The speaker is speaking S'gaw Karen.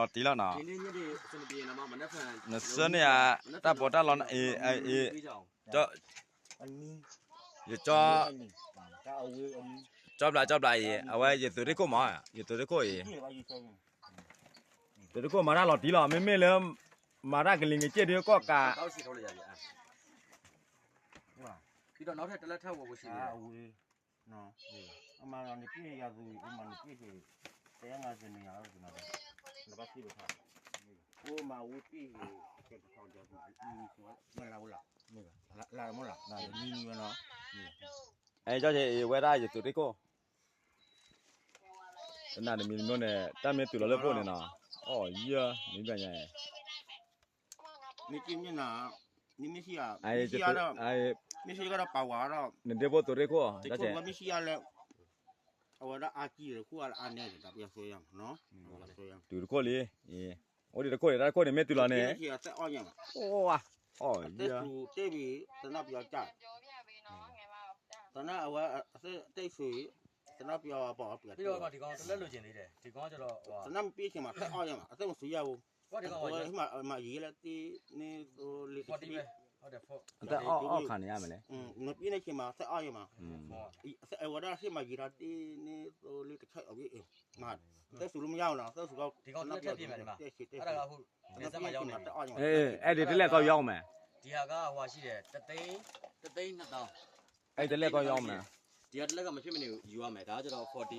လီၤတံၢ်လီၤနီၤ, နဆှၢန့ၢ်ယၤ တၢ်ပီးတၢ်လီ အံၤ အံၤ ကၠီ ယကၠီ ကၠီဘျး ကၠီဘျးအံၤ အဝဲယသုးရ့ၣ်ခိၣ်မး, ယသုးရ့ၣ်ခိၣ်အံၤ သုးရ့ၣ်ခိၣ်မၤတၢ်လီၤတံၢ်လီၤ, မ့မ့ၢ်လၢ မၤတၢ်ကလံၤကစ့ၢ်ဒုးကီၢ်ကး, အဲ ကၠီက့ၤအံၤဝဲဒၣ်ယသုးရ့ၣ်ခိၣ် တနၤတမံၤတမံၤန့ၣ် တၢ်မ့ၢ်တုၤလီၤလၢဖှိၣ်န့ၣ်နီၤ, အီၣ်ယၢ မ့ၢ်ဘၣ်ညါအံၤ မ့ၢ်က့ၤမ့ၢ်နၤ, မ့ၢ်မ့ၢ်ဆံးယၤ, မ့ၢ်ဆံးကဒီးပာ်ဝဲဒီး နဒ့ဖိသုးရ့ၣ်ခိၣ်, မ့ၢ်ဆံးယၤလၢ အဝဲဒၣ်အါကံၢ်ဒီးခိၣ်အါလၢအါနဲဒီး တၢ်ပယီၤဆွဲယၤမးနီၤ, တုၤတခိၣ်လံ, အိၣ်ဒံးတခိၣ်န့ၣ် တၢ်တခိၣ်န့ၣ်မ့ၢ်တုၤလီၤန့ၣ်, အီၣ်ယၢ တၢ်သူတ့ၢ်ဝံၤ တနၢ်ပယီၤကၢ်, တနၢ်အဝဲတ့ၢ်ဆူၣ်, တနၢ်ပယီၤပီၣ်ပှၤ, တနၢ်မ့ၢ်ပ့ၢ်ဆ့ၣ်မး သဲအီၣ်ယၤမး အသ့ၣ်မစူၤယၤဝဲ, အသဲအီၣ်အီၣ်ခါန့ၣ်ယါမးလဲၣ်, နပ့ၢ်န့ၣ်ဆ့ၣ်မး သဲအီၣ်ယၤမး, အဝဲဒၣ်ဟ့ၣ်မးယံၤဒီးတ့ၢ်န့ၢ်သိလ့တဆၢအီၤ, သဲစူၤလၢမယါဝဲနီၤ, သဲစူၤလီၤ, တနၢ်ပယီၤပီၣ်ပှၤ, အဲၣ်ဒိးတလဲၤကီယီမး, အဲၣ်ဒိးတလဲၤကီယီမး, တၢ်တလဲၤကီယီမး, တၢ်တလဲၤကီမး မ့မ့ၢ်န့ၣ် ယူၤအီၤမး, တၢ်ကဒီး